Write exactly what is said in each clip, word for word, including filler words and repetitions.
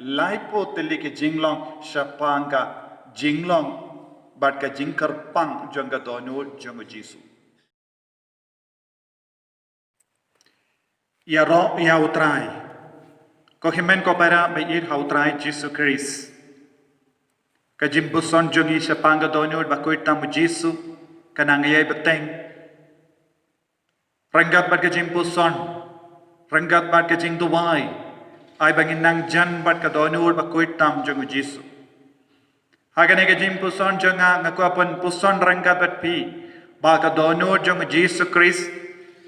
Laiphew tylli ki jinglong shaphang ka jinglong bad ka jingkyrpang jong ka dohnud jong u Jisu. Ïaroh ïa u Trai. Ko hynmen ko para ba ïeit ha u Trai Jisu Khrist. Ka jingpuson jong ngi shaphang ka dohnud bakhuid tam u Jisu ka nang ïai bteng. Ryngkat bad ka jingpuson, ryngkat bad ka jingduwai, ai ba ngin nang jan bad ka dohnud bakhuid tam jong u Jisu. Ha kane ka jingpuson jong nga, nga kwah pynpuson ryngkat bad phi ba ka dohnud jong u Jisu Khrist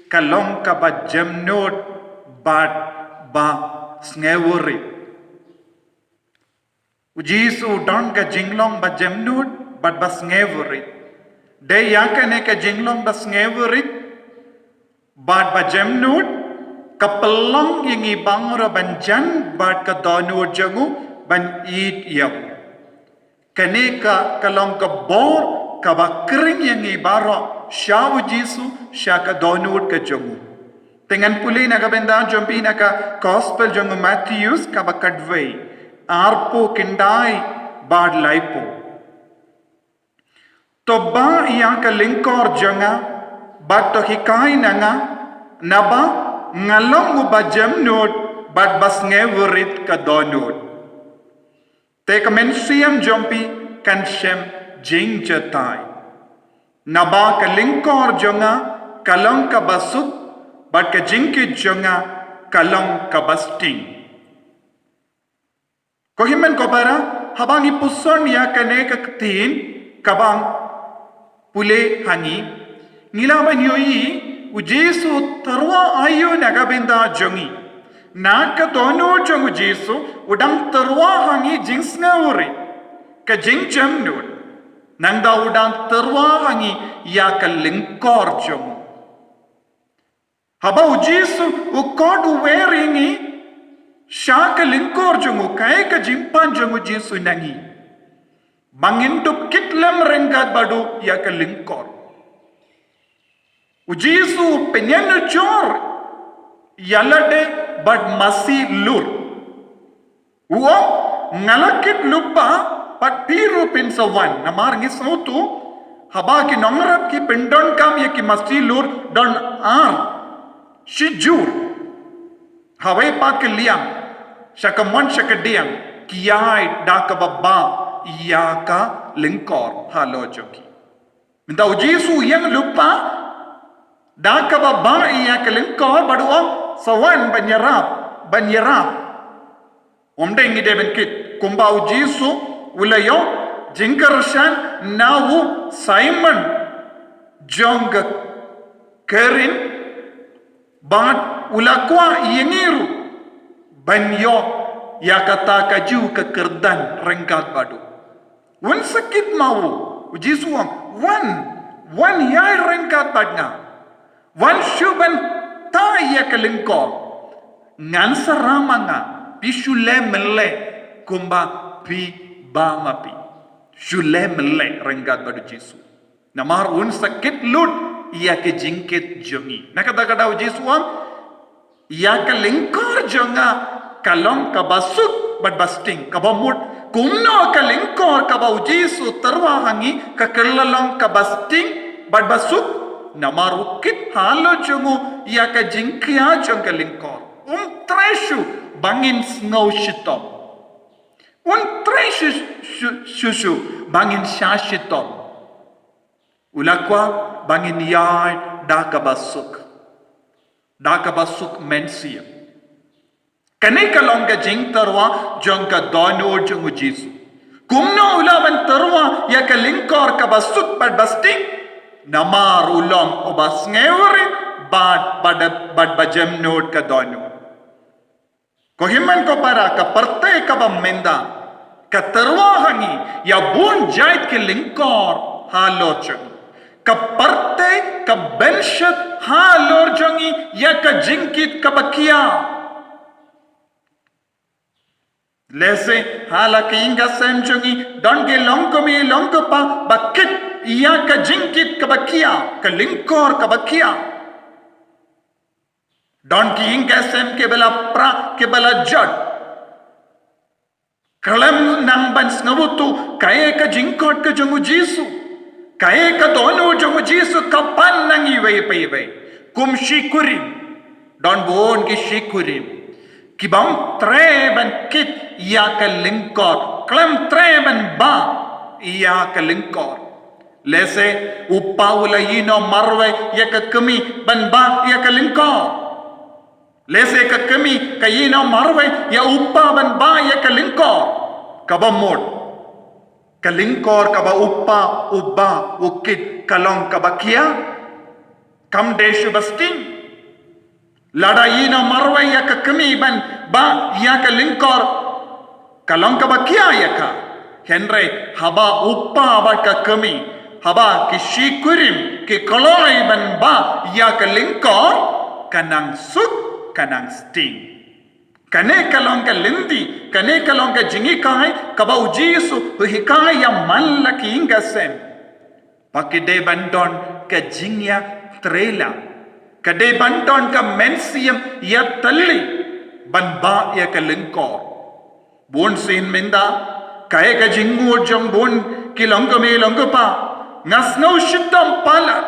ka long kaba jemnud bad ba sngewrit. U Jisu u don ka jinglong ba jemnud bad ba sngewrit. Dei ïa kane ka jinglong ba sngewrit bad ba jemnud ka pynlong ïa ngi baroh ban jan bad ka dohnud jong u, ban ïeit ïa u. Kane ka, ka long ka bor kaba khring ïa ngi baroh sha u Jisu, sha ka dohnud ka jong u. Te ngan pule na ka bynta jong phi na ka Gospel jong u Mathaios kaba khatwei, arphew khyndai bad laiphew. To bah ïa ka lyngkor jong nga bad to hikai na nga, naba nga long uba jemnud bad ba sngewrit ka dohnud. Te ka mynsiem jong phi kan shem jingjatai. Naba ka lyngkor jong nga ka long kaba suk, bad ka jingkit jong nga ka long kaba sting. Ko hynmen ko para, haba ngi puson ïa kane ka ktien kaba pule ha ngi, ngi lah ban ïohi u Jisu u tyrwa aïu na ka bynta jong ngi. Na ka dohnud jong u Jisu, u dang tyrwa ha ngi jingsngewrit, ka jingjemnud. Nangta u dang tyrwa ha ngi ïa ka lyngkor jong u. Haba u Jisu u khot u wer ïa ngi sha ka lyngkor jong u, kaei ka jingpan jong u Jisu na ngi? Ba ngin dup kit lem ryngkat bad u ïa ka lyngkor. U Jisu u pynïanujor ïa lade bad masi lur. U ong, nga la kit lypa, bad phi ruh phin sa wan. Namar ngi sngewthuh, haba ki nongrep ki pyndonkam ïa ki masi lur don ar shijur. Hawei pat ki liang, sha kamon sha kadiang, ki ïaid da kaba bah ïa ka lyngkor halor jong ki. Mynta u Jisu u ïeng lypa da kaba bah ïa ka lyngkor bad u ong, sa wan ban ïarap, ban ïarap. Ym dei ngi dei ban kit, kumba u Jisu u la ïoh jingkyrshan na u Simon jong ka Kirene, bad u la kwah ïa ngi ruh ban ïoh ïa kata kajuh ka kyrdan ryngkat bad u. Un sa kit ma u, u Jisu u ong, wan, wan ïaid ryngkat bad nga. Wan shu ban tah ïa ka lyngkor. Ngan sa ram ma nga, phi shu leh mynleh kumba phi bah ma phi. Shu leh mynleh ryngkat bad u Jisu. Namar un sa kit lut ïa ka jingkit jong ngi. Na kata ka daw u Jisu u ong, ïa ka lyngkor jong nga ka long kaba suk bad ba sting, kaba mut kumno ka lyngkor kaba u Jisu u tyrwa ha ngi ka kylla long kaba sting bad ba suk, namar u kit halor jong u ïa ka jingkhia jong ka lyngkor. Um treh shuh ba ngin sngew shitom. Um treh shuh, shuh, shuh, shuh ba ngin shah shitom. U la kwah ba ngin ïaid da kaba suk, da kaba suk mynsiem. Kane ka long ka jingtyrwa jong ka dohnud jong u Jisu. Kumno u lah ban tyrwa ïa ka lyngkor kaba suk bad ba sting? Namar u long uba sngewrit bad, bad, bad ba jemnud ka dohnud. Ko hynmen ko para, ka pyrthei kaba mynta ka tyrwa ha ngi ïa bun jait ki lyngkor halor jong ngi. Ka pyrthei ka bynshet halor jong ngi ïa ka jingkit kaba khia. Lehse ha la ka ïing ka sem jong ngi don ki long kmie long kpa ba kit ïa ka jingkit kaba khia, ka lyngkor kaba khia. Don ki ïing ki sem kiba la pra, kiba la jot. Khlem nang ban sngewthuh kaei ka jingkhot ka jong u Jisu, kaei ka dohnud jong u Jisu ka pan na ngi iwei pa iwei. Kum shi kurim, don bun ki shi kurim ki bym treh ban kit ïa ka lyngkor, khlem treh ban bah ïa ka lyngkor. Lehse u pa u la ïehnoh marwei ïa ka kmie ban bah ïa ka lyngkor. Lehse ka kmie ka ïehnoh marwei ïa u pa ban bah ïa ka lyngkor. Kaba mut, ka lyngkor kaba u pa u bah u kit ka long kaba khia, kam dei shuh ba sting. Lada ïehnoh marwei ïa ka kmie ban bah ïa ka lyngkor, ka long kaba khia ïa ka. Hynrei haba u pa bad ka kmie, haba ki shi kurim ki kloi ban bah ïa ka lyngkor, ka nang suk, ka nang sting. Kane ka long ka lynti, kane ka long ka jinghikai kaba u Jisu u hikai ïa man la ki ïing ka sem. Ba ka dei ban don ka jingïatreilang, ka dei ban don ka mynsiem ïatylli ban bah ïa ka lyngkor. Bun sien mynta, kaei ka jingmut jong bun ki long kmie long kpa, nga sngew shitom palat,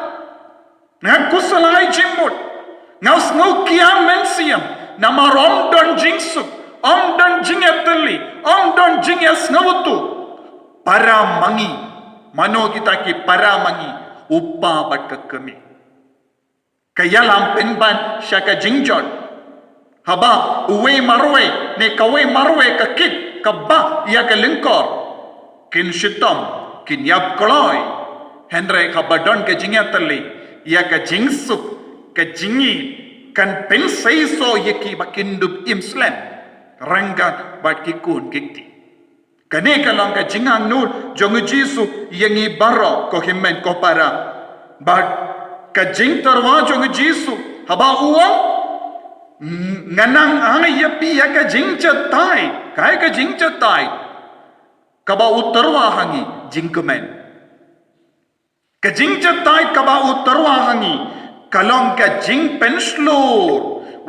nga khuslai jingmut, nga sngew khia mynsiem, namar ym don jingsuk, ym don jingïatylli, ym don jingïasngewthuh. Para ma ngi, mano kita ki para ma ngi? U pa bad ka kmie. Ka ïalam pynban sha ka jingjot. Haba uwei marwei ne kawei marwei ka kit, ka bah ïa ka lyngkor, kin shitom, kin ïap kloi. Hynrei haba don ka jingïatylli, ïa ka jingsuk, ka jingïeit kan pynseisoh ïa ki ba kin dup im slem ryngkat bad ki khun ki kti. Kane ka long ka jingangnud jong u Jisu ïa ngi baroh, ko hynmen ko para. Bad ka jingtyrwa jong u Jisu, haba u ong, "Nga nang ai ïa phi ïa ka jingjatai." Kaei ka jingjatai kaba u tyrwa ha ngi? Jingkmen. Ka jingjatai kaba u tyrwa ha ngi ka long ka jingpynshlur.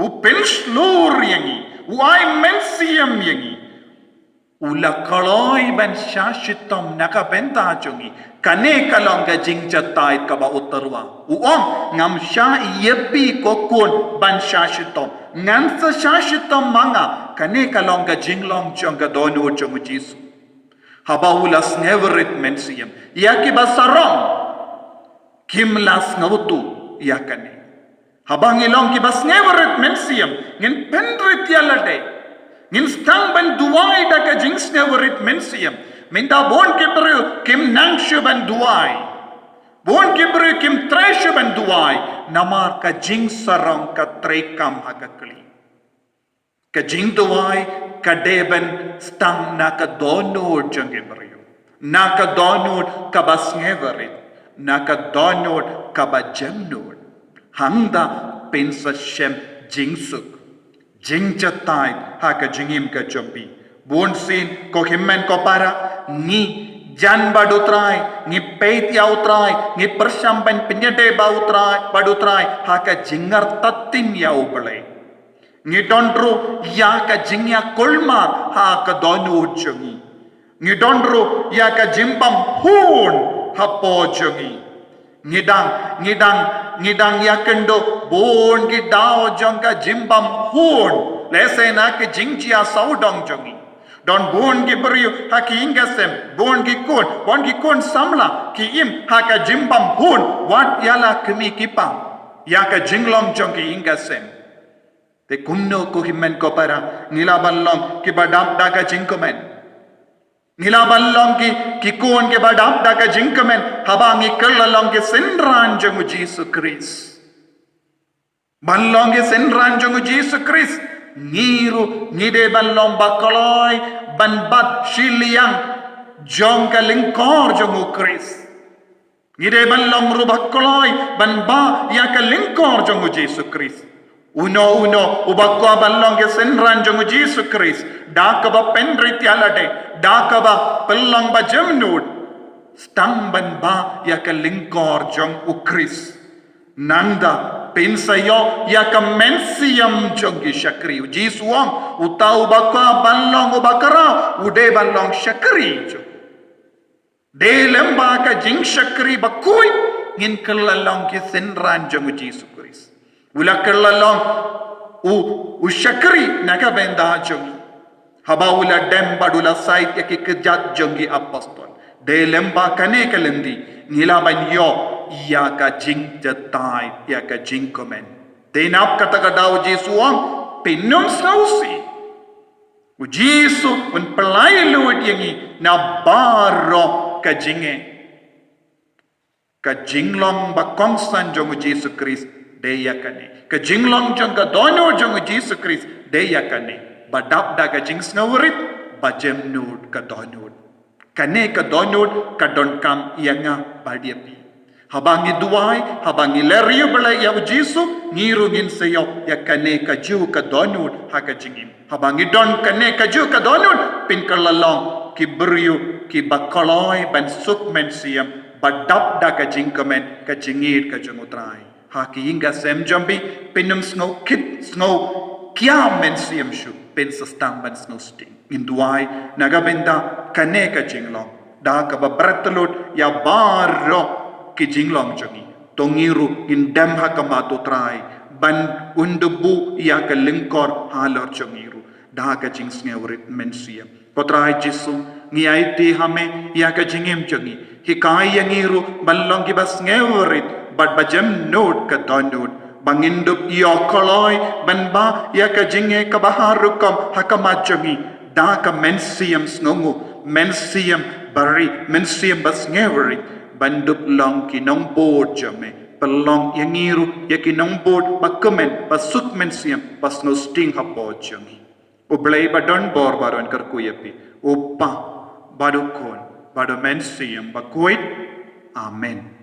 U pynshlur ïa ngi, u ai mynsiem ïa ngi. U la kloi ban shah shitom na ka bynta jong ngi. Kane ka long ka jingjatai kaba u tyrwa. U ong, "Ngam shah ïa phi ko khun ban shah shitom. Ngan sa shah shitom ma nga." Kane ka long ka jinglong jong ka dohnud jong u Jisu. Haba u la sngewrit mynsiem ïa kiba sarong, kim la sngewthuh ïa kane. Haba ngi long kiba sngewrit mynsiem, ngin pynrit ïa lade. Ngin sdang ban duwai da ka jingsngewrit mynsiem. Mynta bun ki briew kim nang shuh ban duwai. Bun ki briew kim treh shuh ban duwai. Namar ka jingsarong ka treikam ha ka kli. Ka jingduwai ka dei ban sdang na ka dohnud jong ki briew, na ka dohnud kaba sngewrit, na ka dohnud kaba jemnud. Hangta phin sa shem jingsuk, jingjatai ha ka jingim ka jong phi. Bun sien, ko hynmen ko para, ngi jan bad u Trai, ngi peit ïa u Trai, ngi pyrshang ban pynïadei bad u Trai, bad u Trai ha ka jingartatien ïa u Blei. Ngi don ruh ïa ka jingïakulmar ha ka dohnud jong ngi. Ngi don ruh ïa ka jingbymhun hapoh jong ngi. Ngi dang, ngi dang, ngi dang ïakynduh bun ki daw jong ka jingbymhun. Lehse na ka jingjia sawdong jong ngi, don bun ki briew ha ki ïing ki sem, bun ki khun, bun ki khun samla ki im ha ka jingbymhun, wat ïa la kmie ki kpa, ïa ka jinglong jong ki ïing ki sem. Te kumno, ko hynmen ko para, ngi lah ban long kiba dap da ka jingkmen? Ngi lah ban long ki, ki khun kiba dap da ka jingkmen haba ngi kylla long ki synran jong u Jisu Khrist. Ban long ki synran jong u Jisu Khrist, ngi ruh ngi dei ban long ba kloi ban bat shiliang jong ka lyngkor jong u Khrist. Ngi dei ban long ruh ba kloi ban bah ïa ka lyngkor jong u Jisu Khrist. Uno uno uba kwah ban long ki synran jong u Jisu Khrist, da kaba pynrit ïa lade, da kaba pynlong ba jemnud, sdang ban bah ïa ka lyngkor jong u Khrist. Nangta phin sa ïoh ïa ka mynsiem jong ki shakri. U Jisu u ong, uta uba kwah ban long uba khraw, u dei ban long shakri jong. Dei lem ba ka jingshakri bakhuid ngin kylla long ki synran jong u Jisu Khrist. U la kylla long u, u shakri na ka bynta jong ngi. Haba u la dem bad u la said ïa ki kjat jong ki apostol. Dei lem ba kane ka lynti ngi lah ban ïoh ïa ka jingjatai, ïa ka jingkmen. Dei na kata ka daw u Jisu u ong, pynum sngewsih. U Jisu un pynlait lut ïa ngi na baroh ka jingeh. Ka jinglong bakongsan jong u Jisu Khrist dei ïa kane. Ka jinglong jong ka dohnud jong u Jisu Khrist dei ïa kane. Ba dap da ka jingsngewrit, ba jem nud ka dohnud. Kane ka dohnud ka donkam ïa nga bad ïa phi. Haba ngi duwai, haba ngi leh ïa u Blei ïa u Jisu, ngi ruh ngin sa ïoh ïa kane kajuh ka dohnud ha ka jingim. Haba ngi don kane kajuh ka dohnud, pynkylla long ki briew kiba kloi ban suk mynsiem, ba dap da ka jingkmen, ka jingïeit ka jong u Trai. Ha ki ïing ki sem jong phi, pynum sngewkit, sngewkhia mynsiem shuh, pynshah tang ban sngewsting. Ngin duwai na ka bynta kane ka jinglong. Da kaba bret lut ïa baroh ki jinglong jong ngi. To ngi ruh ngin dem ha khmat u Trai ban un da buh ïa ka lyngkor halor jong ngi ruh. Da ka jingsngewrit mynsiem. Ko Trai Jisu, ngi aiti ha me ïa ka jingim jong ngi. Hikai ïa ngi ruh ban long kiba sngewrit bad ba jem nud ka dohnud. Ba ngin dup ïoh kloi ban bah ïa ka jingeh kaba har rukom ha khmat jong ngi. Da ka mynsiem sngewnguh, mynsiem bari, mynsiem ba sngewrit. Ban dup long ki nongbud jong me. Pynlong ïa ngi ruh ïa ki nongbud ba kmen, ba suk mynsiem, ba sngewsting hapoh jong ngi. U Blei ba don bor ba don kyrkhu ïa phi. U Kpa, bad u Khun, bad u Mynsiem Bakhuid. Amen.